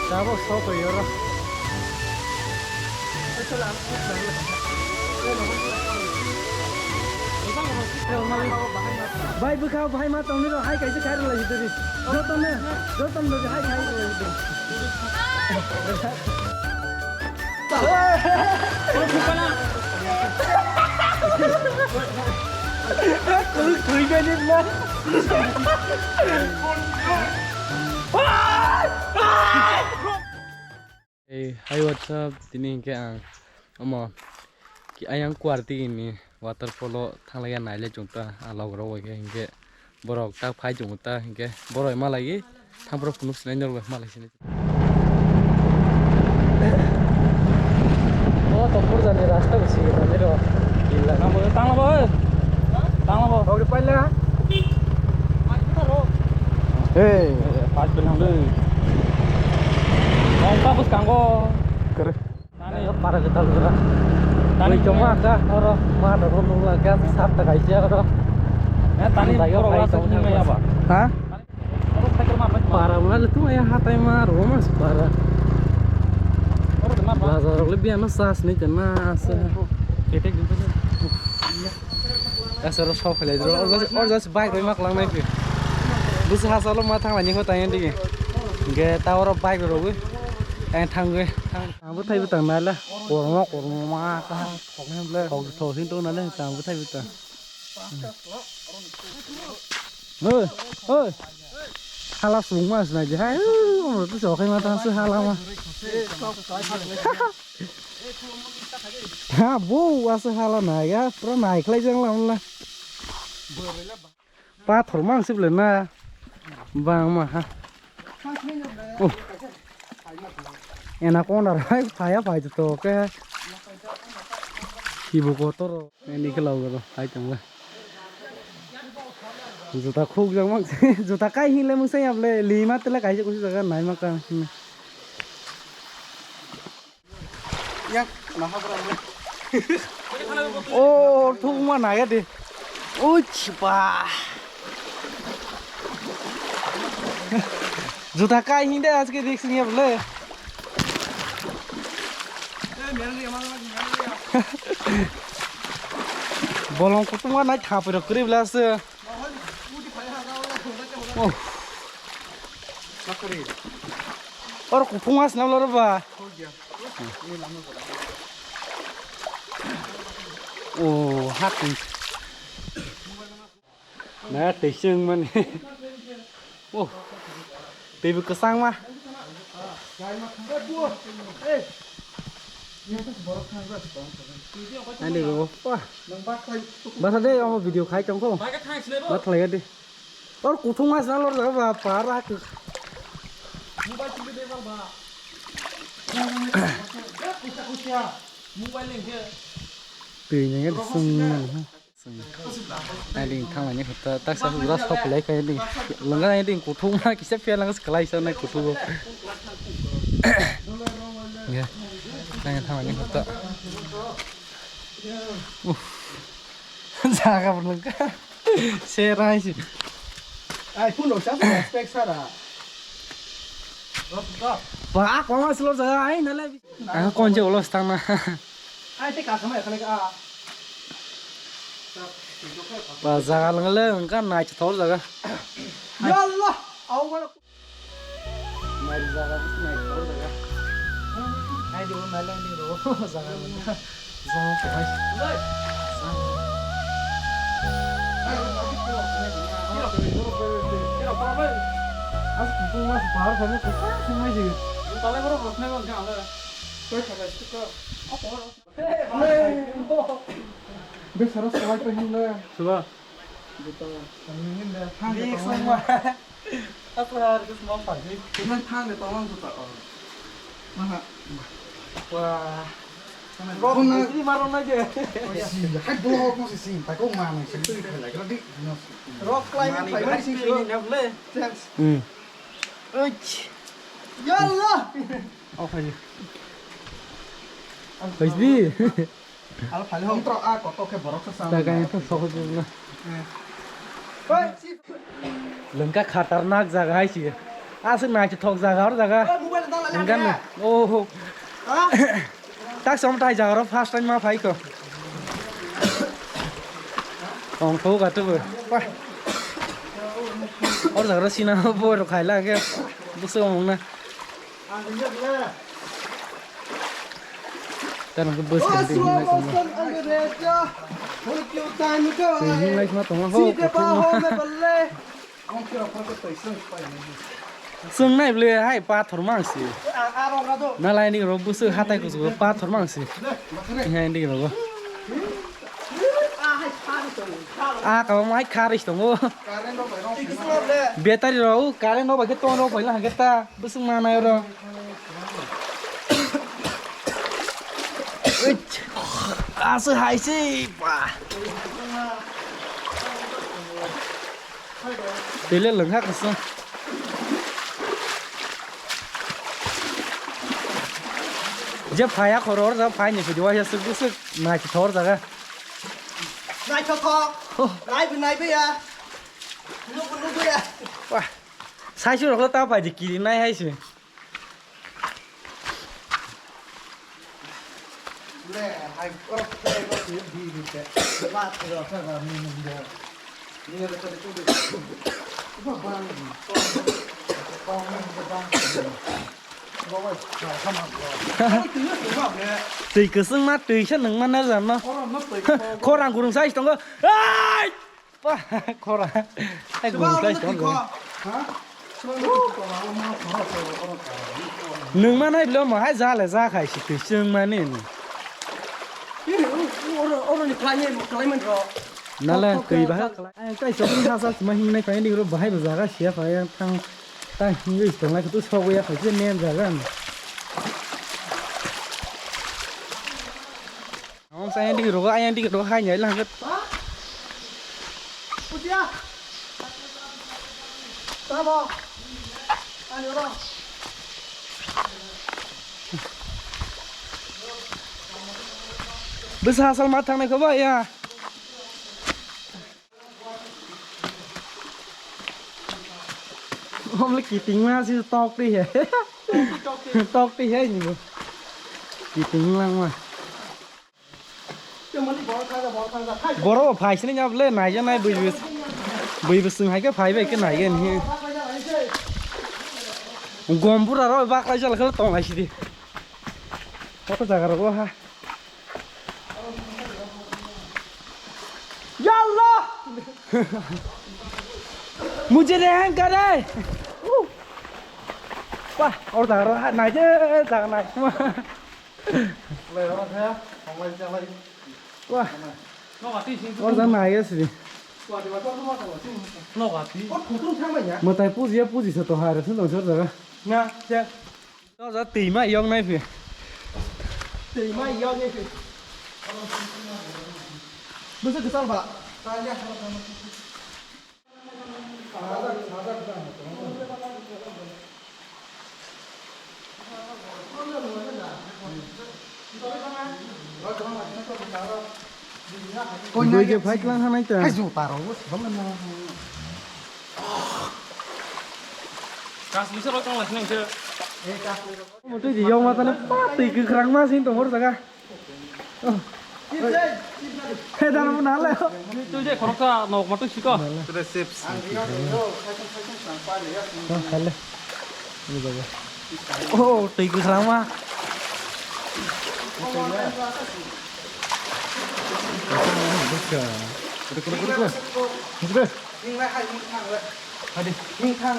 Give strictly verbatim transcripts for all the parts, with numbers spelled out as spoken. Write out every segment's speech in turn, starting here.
Tabuk sok oi oro. Bai bwkha o bahai ma tongwi rw hai kaisa khairok lai hwtwi. Jotono, jotono rw hai khairok lai hwtwi. Hey, hi, what's up? Tini hinkhe ang omo ki ayang kuar tigi ni waterfall o thanglaiya naile chwngta a log rok bai khe hinkhe borok tak phai chwngta hinkhe borok ma lagi. Thampro phunuk sinai norok bai malai sinai. O Tongpur jani rasta bo sigi tani ro. Tangla bo, tangla bo, oi. Tangla bo. Kau depan lah. Hei. Pas bilang deh. Kau kapus kanggo. Kere. Nani para kita lu. Tani cuma ada oro mana ro nula kan sab tak aja oro. Ya tani oro rasa ni apa? Hah? Para wngkha le tong ya hatai ma rw ma se para. Bazar rok le biya no sas ni tena asa. Asa ro sok phai lai dro. Or jas bike roi mak lang nai phi. Bus ha salo ma thang lai ni kho tai ndi. Ge ta oro bike rogwi. Ang thangwi. Ang bo thai bwtang nai la. Kormo kormo ma ka. Thok hin to nai le ang bo thai bwtang. Oi, oi. Hala sung ma sna je hai. Oi, to so khai ma ta se hala ma. Ha, bo wa se hala na ya, pro nai khlai jang la la. Pathor mang sip le na. Bang ma ha. Oh. Ena kona rai phaya phai to ke. Ibu kotor. Eni ke lau garo hai tong le. Juta khuk jang mang. Juta kai hin le mung sai able lima tele kai kusi jaga nai ma ka. Yang naha bra. Oh, thuk ma nai ya de. Uch ba. Juta kai hin de aske risk niya bole. Bolong kutung ma nai thapai rok kri bla se. Oh. Or kuphung asna lor ba. Oh, hakun. Na teising mani. Oh. Teibu kesang ma. Ani go pa. Basa de omo video khai tong ko. Bat lai de. Or kuthung mas na lor jaga ba para ke. Twi nang sung. Aiding thanglaini kota taksa ura sok lai kha aiding. Langa aiding kuthung ma kisa pia langa kalai sa nai kuthung. Ya. Nang thanglaini kota. Uff. Jaga belum ka. Serai si. Ai phun rok sa respect sara. Ba ko ma slo jaga ai nale. Ang konje ulos tangna. Ai te ka samai khale ka. Ba jaga lengle engka nai chithor jaga. Yallah. Au ba. Nai jaga nai chithor jaga. Ai di nai lang di ro jaga lengle. Zong ko hai. As kutung mas bahar khane kutung sumai jigi. Talai borok rosnai bang jang le. Toi khana sika. Besara salai pa hinle. Sula. Thang de tong. Apa harus mau pagi? Thang de tong juta. Maha. Wah. Rok ini marong aja. Hai blok masih sing, tak kau mana sih? Itu khalai kau di. Rock climbing, climbing sih ini nable. Hmm. Uch. Ya Allah. Oh, hai. Hajdi. Al phali hom tro a koto khe borok sa. Ta kaya to sohoj na. Hoi, si. Lengka khatarnak jaga hai si. Aswk naithothok jaga, or jaga. Oy, mobile dala lagi. Enggak ya. Nih. Oh. Hah? Tak som tai jaga ro first time ma phai ko. Ong tho ga tu bo. Wah. Or jaga ro sina bo ro khai la ke. Busu ong na. Tan ko bus kan tin na ko. Tin lai ma tong ho. Chwng nai bwle hai pathor mang si. Na lai ni ro busu hatai kusu pathor mang si. Hai ni ro. A ka mai kharis tongo. Battery ro current no bai ke ton ro bai la hangke ta. Bwswk manai oro. Uch. Aswk hai se, ba. Twi le lwng kha kwchwng. Je phaya khoror ja phai ni video ya suk suk nai thor jaga. Naithothok. Oh. Naibi naibi ya. Nubu nubu ya. Wah. Sai su rok ta phai di kiri nai hai se. Twi kwchwng ma twi se nung ma na jan no. Khorang kurung sai tongo. Ai! Pa, khora. Hai gum kai tong. Nung ma nai blo mo hai ja le ja khai si twi chwng mani. Oro, oro ni khlai mo khlai man ro. Nala twi ba. Ai kai so ni ha sa ma hing nai kai ni ro bahai ba jaga sia phai thang. Ta hingwi tonglai khe tu sobo ya khaise main jaga ni. Ang sa yang dikit rogo, ayang dikit rogo, hai nyai langkhe. Putia. Tabo. Ani oro. Bwsa asal ma thangnai khe ba ya. Omle kiting ma si tok ti he. Tok ti he ni bo. Kiting lang ma. Boro bo phai sini nyap le nai ja nai bui bui. Bui bui sung hai ke phai bai ke nai gen he. Gom bura ro bak lai jal khel tong lai sidi. Kok jaga ro ha. Ya Allah! Mujhe rehang kare! Wah, or jaga ro ha, nai je, jaga nai. Wah. Or jaga nai sidi. Mwtai puji ya puji sa to ha re, sung dong sor jaga. Na, ya. Doja twi ma yong nai phi. Twi ma yong nai phi. Bwsa kwchang ba. Bui je phai klang hanai ta. Hai juta rok bo sibang na. Kas bisa rok tong lai nang se. Motwi di yong mata ne pa twi kwkhrang ma sing tong hor jaga. He dana mo nale. Twi je khoroksa nok motwi siko. Tere chips. Khale. Ini bagus. Oh, twi kwkhrang ma. Buka. Kudu, kudu, kudu, kudu. Kudu. Hadi. Hadi. Bung sal.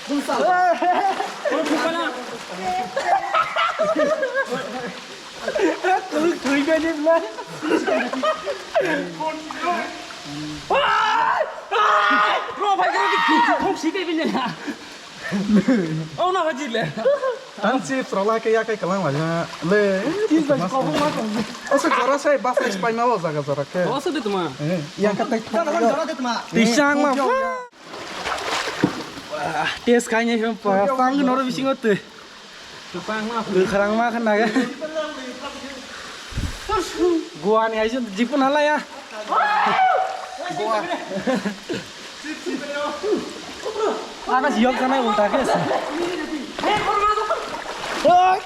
Bung sal. Kuluk thui gani bla. Bro, bhai, kok si kai bin na. Oh, na, bhai, le. Tan chips rok lai khe ya kai kalang lai na le. Chips bai kok ma tong. O se jora sai bus bai pai ma o jaga jora khe. O se de tuma. Eh, ya ka tai. Tan jora de tuma. Tisang ma. Test kai ni pa pang noro bisingo twi. Kwkhrang ma khe naga. Goa ni aisuk jipun halaya. Goa. Aga siyok sanai ulta ke. Oi.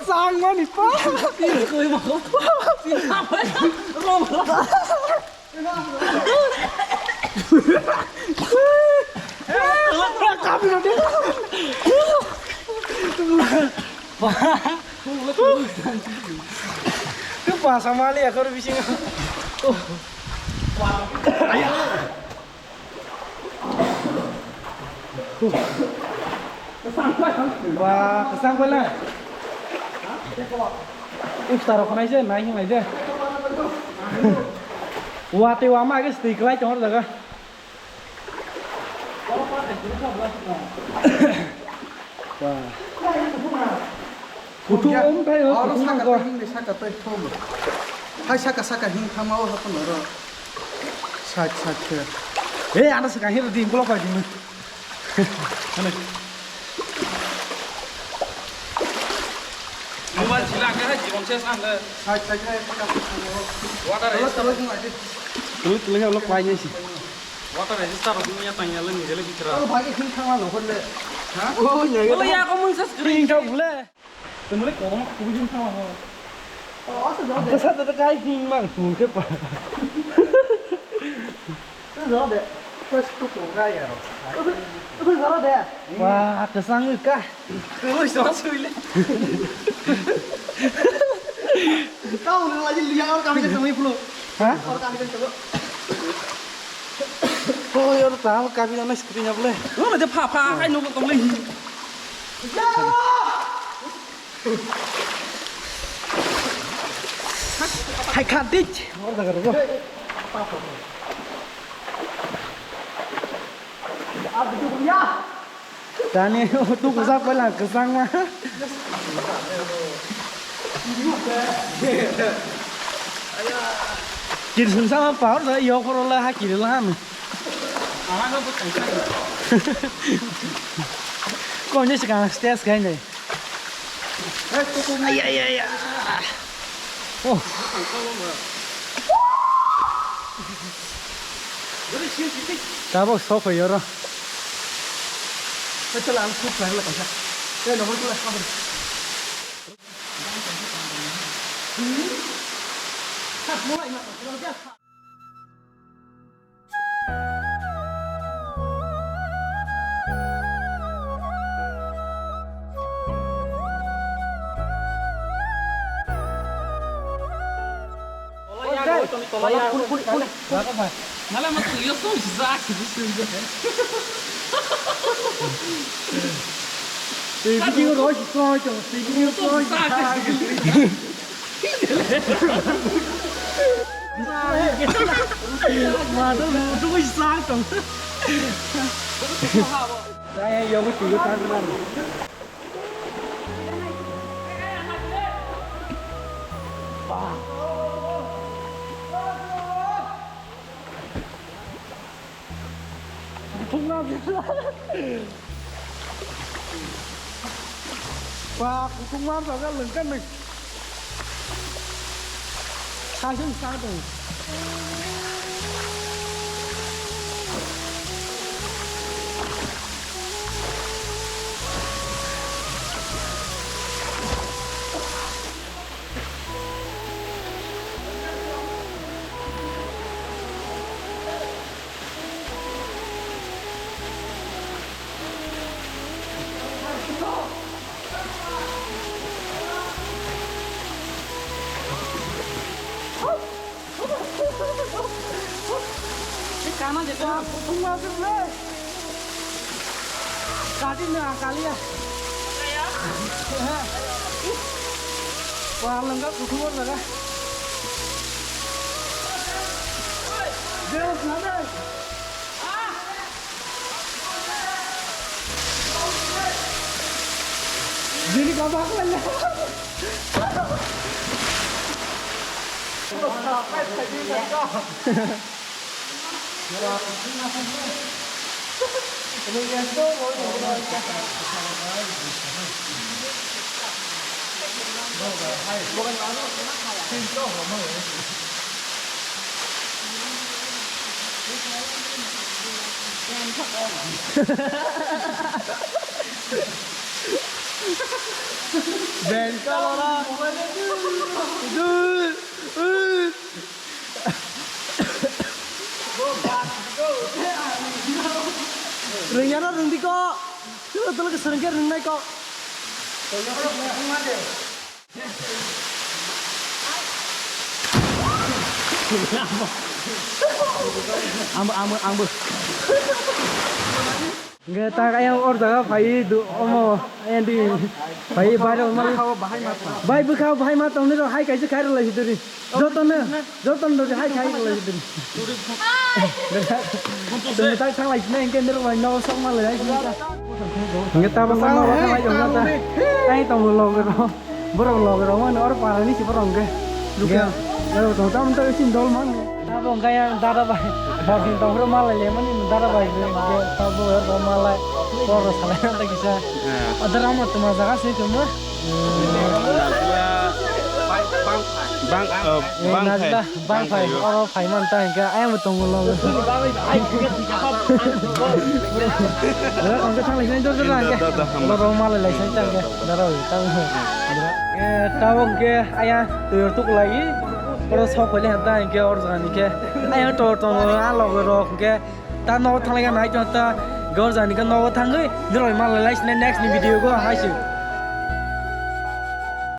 Sang mani pa. Kapi roti. Tu bahasa Mali aku bisingo. Ba, kwchang bai lai. Iftar rok khnai se, nai hinglai de. Wa tei wa ma age stui kwlai tong jaga. Ba. Kutung om thai o, oro kutung saka ko. Twi himni saka twi thum. Hai saka saka him thama o hapan oro. Side side khe. He, ano saka him di block bai di. Hane. Mobile sila ka hai jibon ses ang le. Side side khe saka saka o. Water resistor. Tolo tolo khe ulo kwlai nai si. Water resistor rok nung ya tang ya le ni jele bithra. Oro bai khe him thama lo hor le. Ha? O, ya. Olo ya ko mun ses green. Him thok le. Tengmani kormo kubui him thangma ho. O, asa jao de. Bwsa da kai him mang tu khe pa. Asa jao de. First to ko ga ya ro. Asa, asa jao de. Wa, kwchang ka. Kubui so suile. Tao ni lagi liya or kami ke sami pulo. Ha? Or kami ke sami. Ko yor ta kami na screen able. Ro de pha pha kai no ko le. Hai kha dik. Or daga ro. Tani tu kusak pala kesang ma. Kiri sung sama power da yo koro la ha kiri la ham. Ko ni sekarang stres kai ni. Ay, ay, ay, ay. Oh. Tabok sok oi oro. Twi bisingo roi si soi tong, twi bisingo roi si soi tong. Mother, twi si soi tong. Kaya yogo twi ko tang na. Ba, kutung mar jaga lengkan nai. Kasing sa dong. Kana jeta. Kati na kaliya. Wah, lengkap kudu lengkap. Deus, nada. Jadi babak mana? Ben kalora. Dur. Dur. Rwngya na rwngdi ko. Tolo tolo ke serengke rwngnai ko. Ambo, ambo, ambo. Hingke tak ayang or jaga phai du omo ayang di phai bai rok mali. Bai bwkha o bahai ma tongni rok hai kaisa khai rwlai si duri. Jotono, jotono duri hai khai rwlai si duri. Tong tak thang lai sinai hingke nirok bai nogo sok ma lai hai sinai ta. Hingke tabok nogo thang lai jong ta. Ai tong log ro. Borok log rok mano oro para ni si borok hingke. Lukya. Lukya. Oro tong tam to isin dol man. Tabok hingke yang dada bai. Bosing tong ro ma lai le mani dada bai. Tabok oro ma lai. Oro salai na ta kisa. Adar amo tuma jaga sini tuma. Bang, eh, bang phai. Bang phai, oro phai man ta hingke ayang bo tongo lo. Oro hingke thang lai sinai dor dor hingke. Da, da, da, hambai. Oro malai lai sinai ta hingke. Daro tang. Eh, tabok hingke ayang toyor tuk lai. Oro sok phai le ta hingke oro jaga ni ke. Ayang tor tongo a log rok hingke. Ta nogo thang lai nai ta hingke oro jaga ni ke nogo thangoi. Nirok malai lai sinai next ni video go hai se.